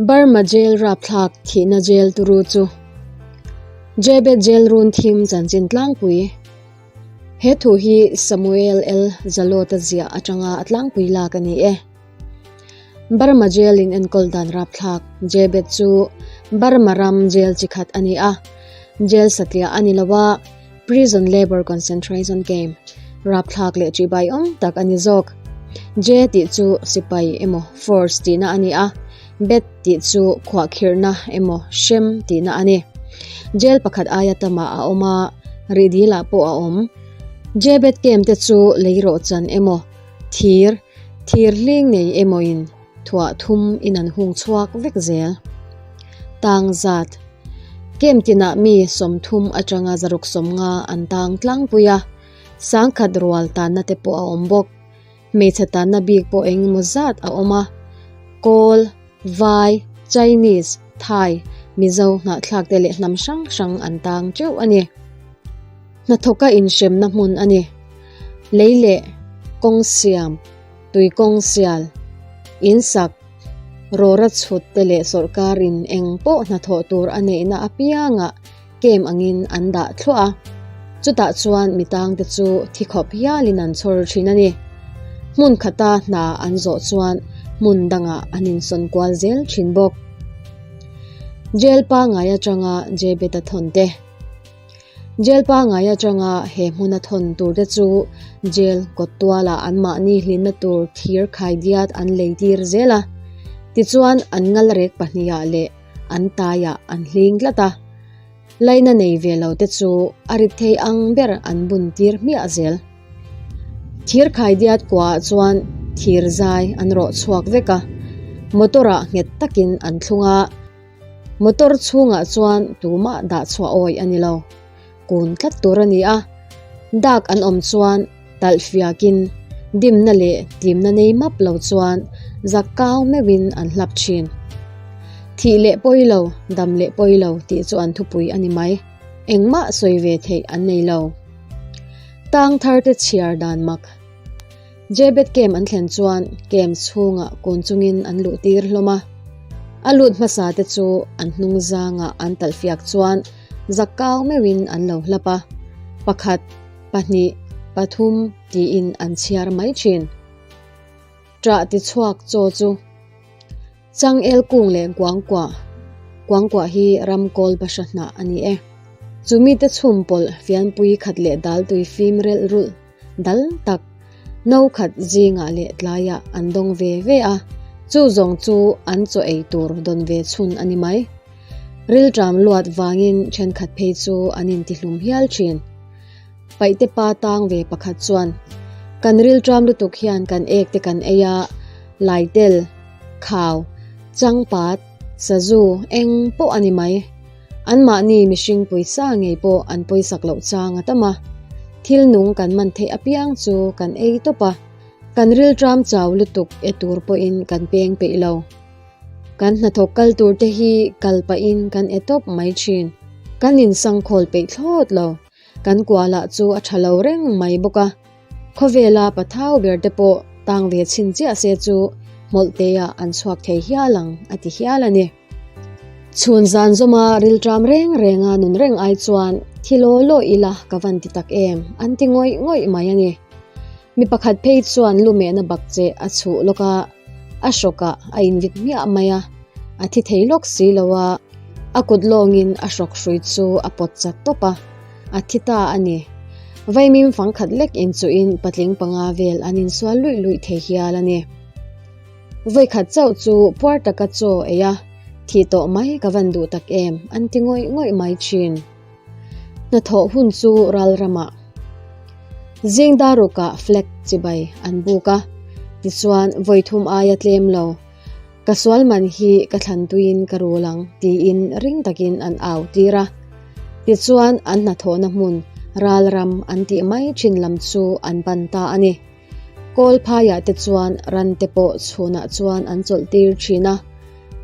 Burma Jail rapthlak thihna jail turu chu Jebet Jail run thim chanchin tlangpui. He thu hi Samuel L. Zalota ziah atanga a tlangpui lak a ni e. Burma Jail in enkawl dan rapthlak Jebet chu Burma ram jail chi khat a ni a, jail satliah a ni lo a, Prison Labour Concentration Camp rapthlak leh ṭihbaiawm tak a ni zawk. Je tih chu sipai emaw force tihna a ni a, bet tih chu khuahkhirhna emaw hrem tihna a ni. Jail pakhat aia tamah a awm a, rihdilah pawh a awm. Je-bet camp te chu leirawh chan emaw thir, thir hling nei emawin thuah thum in an hung chhuak vek zel. Tang zat. Camp tinah mi 30 atanga 150 an tang tlangpui a, sangkhat rual tanna te pawh a awm bawk. Hmeichhe tanna bik pawh eng emaw zat a awm a, Kawl, Vai, Chinese, Thai, Mizo hnahthlak te leh hnam hrang hrang an tang teuh a ni. Hnathawka inhremna hmun a ni. Lei leh kawng siam, tui kawng sial, in sak, rawra chhut te leh sawrkarin eng pawh hnathawh tur a neihna apiangah kem angin an dah thluah a, chutah chuan mi tangte chu thi khawp hialin an chhawr thin a ni. Hmun khata hna an zawh chuan hmun dangah an insawn kual zel thin bawk. Jail pangngai atanga Jebet-a thawn te. Jail pangngai atanga he hmuna thawn tur te chu jail kawt tualah anmahni hlinna tur thir khaidiat an lei tir zel a, tichuan an ngal rek pahnihah leh an taiah an hling tlat a, laina nei ve lo te chu a rit thei ang ber an bun tir hmiah zel. Thir khaidiat kuaah chuan thir zai an rawh chhuak vek a, motor ah nghet takin an thlung a. Motor chhungah chuan tumah dah chhuah awi a ni lo. Kun tlat tur a ni a, dak an awm chuan talh fiakin dimna leh tlimna nei map lo chuan zak kau meuhin an hlap thin. Thih leh pawi lo, dam leh pawi lo tih chu an thupui a ni mai. Engmah sawi ve theih an nei lo. Tang thar te chhiar dan mak. Jebet camp an thlen chuan camp chhungah kun chungin an luh tir hlawm a. A lut hmasa te chu an hnung zangah an talh fiak chuan zak kau meuhin an lo hlap a, pakhat, pahnih, pathum tiin an chhiar mai thin. Ṭah ti chhuak chaw chu Changel kung leh Guangkua, Guangkua hi ram kawl bahra hnah a ni e. Chumi te chhum pawlh fianpui khat leh dal tui fim relh rulh dal tak no khat zingah leh tlaiah an dawng ve ve a, chu zawng chu an chaw ei tur dawn ve chhun a ni mai. Rilṭam luat vangin thenkhat phei chu an intihlum hial thin. Paihte pa tang ve pakhat chuan, Kan rilṭam lutuk hian kan ek te kan ei a, laitel, khau, changpat, sazu, eng pawh a ni mai. Anmahni mihring pawisa ngei pawh an pawisak loh chang a tam a. Thil nung kan man theih apiang chu kan ei tawp a, kan rilṭam chau lutuk e tur pawhin kan peng peih lo. Kan hnathawk kal tur te hi kal pahin kan e tawp mai thin. Kan insangkhawl peih thlawt lo. Kan kualah chu a tha lo reng mai bawk a, khawvela pathau ber te pawh tang ve chhin chiah se chu hmawlh teah an chhuak thei hial ang a ti hial a ni. Chhun zan zawma rilṭam reng renga nun reng ai chuan thi law law ila ka van ti tak em an ti ngawih ngawih mai a ni. Mi pakhat phei chuan lumehna bak che a chhuh lawk a, a hrawkah a invit hmiah mai a, a thi thei lawk si lo a, a kut lawngin a hrawk hrui chu a pawt chat tawp a, a thi ta a ni. Vaimim fang khat lek inchuhin patling panga vel an insual luih luih thei hial a ni. Vawikhat chauh chu puar taka chaw ei a, thih tawh mai ka van duh tak em an ti ngawih ngawih mai thin. Hnathawh hun chu ral ramah zing darukah flag chibai an buk a, tichuan vawithum aia tlem lo, ka sual man hi ka thlan tuiin ka rul ang tiin ring takin an au tir a. Tichuan an hnathawhna hmun ral ram an tih mai thin lam chu an pan ta a ni. Kawl phaiah te chuan ran te pawh chhunah chuan an chawlh tir thin a,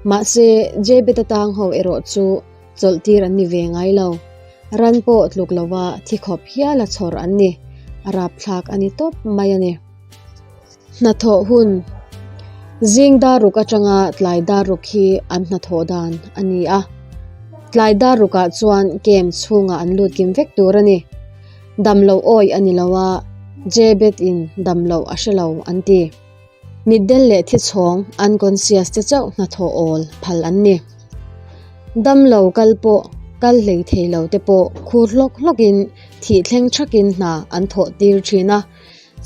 mahse Jebet atang ho erawh chu Chawlh tir an ni ve ngai lo. Ran pawh tluk lova thi khawp hial a chhawr an ni. A rapthlak a ni tawp mai a ni. Hnathawh hun. Zing dar ruk atanga tlai dar ruk hi an hnathawh dan a ni a. Tlai dar rukah chuan camp chhungah an lut kim vek tur a ni. Dam loh awi a ni lo a, Jebet in dam loh a hre lo an ti. Mitdel leh thichhawng unconscious te chauh hnathawh awl phal an ni. Dam lo kal pawh kal hlei thei lo te pawh khur hlawk hlawkin thih thleng thakin hna an thawh tir thin a.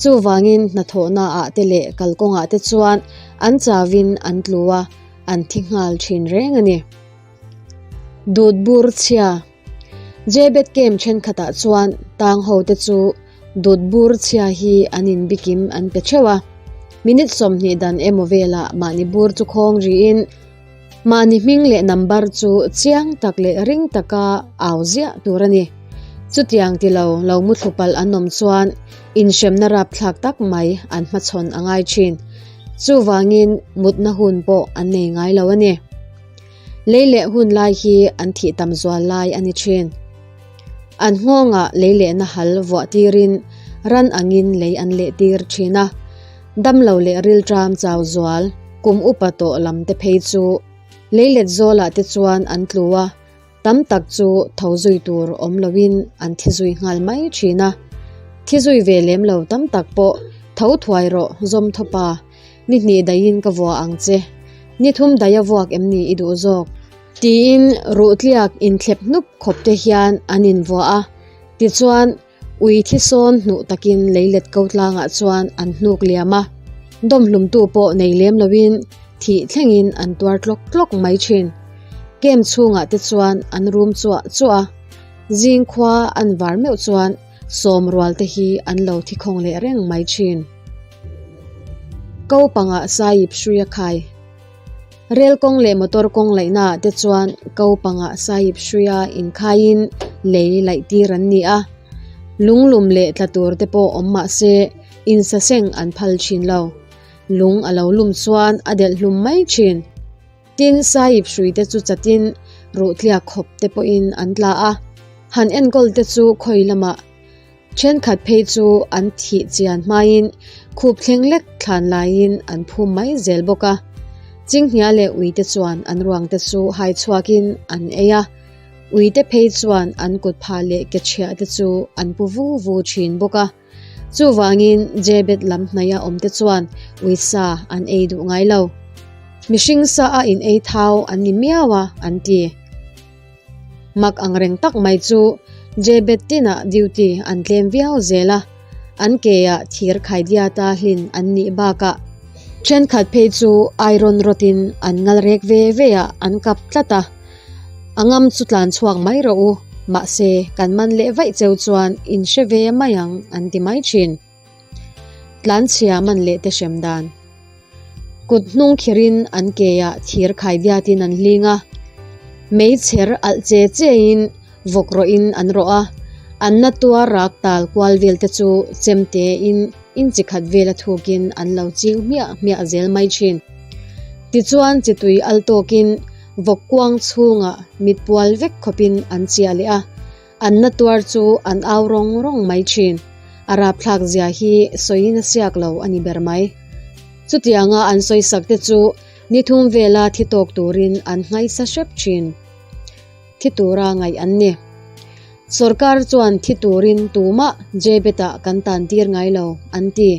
Chuvangin hnathawhna ah te leh kalkawngah te chuan an chauin an tlu a, an thi nghal thin reng a ni. Dut bur chhia. Jebet camp thenkhatah chuan tang ho te chu dut bur chhia hi an inbikim an pe theuh a. Minute 20 dan emaw velah mahni bur chu khawng riin mahni hming leh number chu chiang tak leh ring taka au ziah tur a ni. Chutiang ti lo lo muthlu palh an awm chuan inhremna rapthlak tak mai an hmachhawn a ngai thin. Chuvangin mutna hun pawh an nei ngai lo a ni. Lei leh hun lai hi an thih tam zual lai a ni thin. An nghawngah lei lehna hal vuah tirin ran angin lei an leh tir thin a. Damlo leh rilṭam chau zual, kum upa tawh lam te phei chu lei let zawlah te chuan an tlu a, Tam tak chu tho zui tur awm loin an thi zui nghal mai thin a. Thi zui ve lem lo tam tak pawh tho thuai rawh zawm thawpa, ni hnih daihin ka vua ang che, ni thum daia vuak em ni i duh zawk? Tiin ruhtliak inthlep hnup khawp te hian an invuah a, tichuan Ui thi sawn hnuh takin leilet ko tlangah chuan an hnuk liam a, dawmhlumtu pawh nei lem loin thih thlengin an tuar tlawk tlawk mai thin. Camp chhungah te chuan an rum chuah chuah a, zing khua an var meuh chuan sawm rual te hi an lo thi khawng leh reng mai thin. Ko pangah Saip Hruia khai. Rel kawng leh motor kawng laihnaah te chuan ko pangah sahip hruia inkhaiin lei laih tir an ni a, lunglum leh tla tur te pawh awm mah se insaseng an phal thin lo. Lung a lo lum chuan a delh hlum mai thin. Tin, sahip hrui te chu chatin ruhtliak khawp te pawhin an tla a, han enkawl te chu khawi lamah Thenkhat phei chu an thih chian hmain khup thleng lek thlan laiin an phum mai zel bawk a. Chinghnia leh uite chuan an ruangte chu hai chhuakin an ei a, uite phei chuan an kut phah leh ke chhiah te chu an pu vu vu thin bawk a. Chuvangin Jebet lam hnaia awmte chuan uisa an ei duh ngai lo. Mihring sa a in ei thau an ni miau a, an ti. Mak ang reng tak mai chu Jebet tinah duty an tlem viau zel a, an keah thir khaidiata hlin an nih bakah thenkhat phei chu iron rod in an ngal rek ve ve ah an kap tlat a, a ngam chu tlan chhuak mai rawh u, mahse kan man leh vaih cheu chuan in hre ve mai ang an ti mai thin. Tlanchhia man leh te hrem dan. Kut hnung khirin an keah thir khaidiatin an hling a, meichher alh che chein vawk rawhin an rawh a, an na tuar rak tal kual vel te chu chemte in inchi khat vel a thukin an lo chiu hmiah hmiah zel mai thin. Tichuan chitui al tawkin vawk kuang chhungah mit pual vek khawpin an chiah leh a, An na tuar chu an au rawng rawng mai thin. A rapthlak zia hi sawiin a siak lo a ni ber mai. Chutianga an sawisak te chu ni thum vela thi tawk turin an nghaisa hrep thin. Thi tura ngaih an ni. Sorkar chuan thi turin tumah Jebet-ah kan tan tir ngai lo, an ti.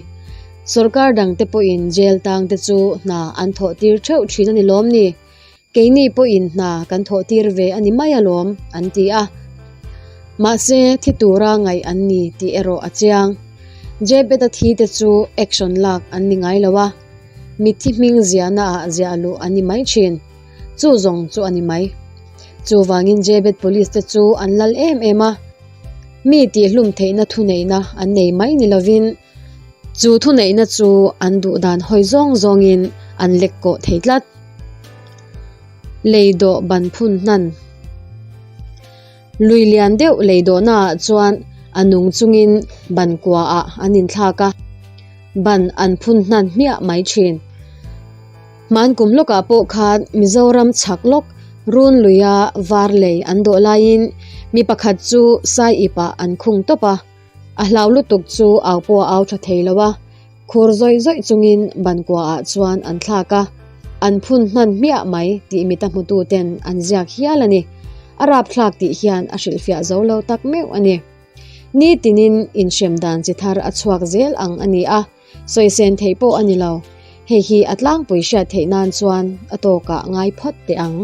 Sorkar dangte pawhin jail tangte chu hna an thawh tir theuh thin a ni lawm ni? Keini pawhin hna kan thawh tir ve a ni mai alawm, an ti a. Mahse, thi tura ngaih an ni tih erawh a chiang. Jebet-a thi te chu action lak an ni ngai lo a, mitthi hming ziahnaah ziah luh an ni mai thin. Chu zawng chu a ni mai. Chuvangin Jebet Police te chu an lal em em a, mi tihhlum theihna thuneihna an nei mai ni lovin, Chu thuneihna chu an duh dan hawi zawng zawngin an lek kawh thei tlat. Lei dawh ban phun hnan. Lui lian deuh lei dawhnaah chuan a nung chungin ban kuaah an inthlak a, ban an phun hnan hmiah mai thin. Hman kum lawkah pawh khan Mizoram chhak lawk run luia var lei an dawh laiin mi pakhat chu sai ipah an khung tawp a. A hlau lutuk chu au pawh a au tha thei lo a. Khur zawih zawih chungin ban kuaah chuan an thlak a, an phun hman hmiah mai tih mita hmutu ten an ziak hial a ni. A rapthlak tih hian a hrilhfiah zo lo tak meuh a ni. Nitinin inhrem dan chi thar a chhuak zel ang a ni a, sawisen theih pawh a ni lo. Hei hi a tlangpui hriat theih nan chuan a tawkah ngai phawt teh ang.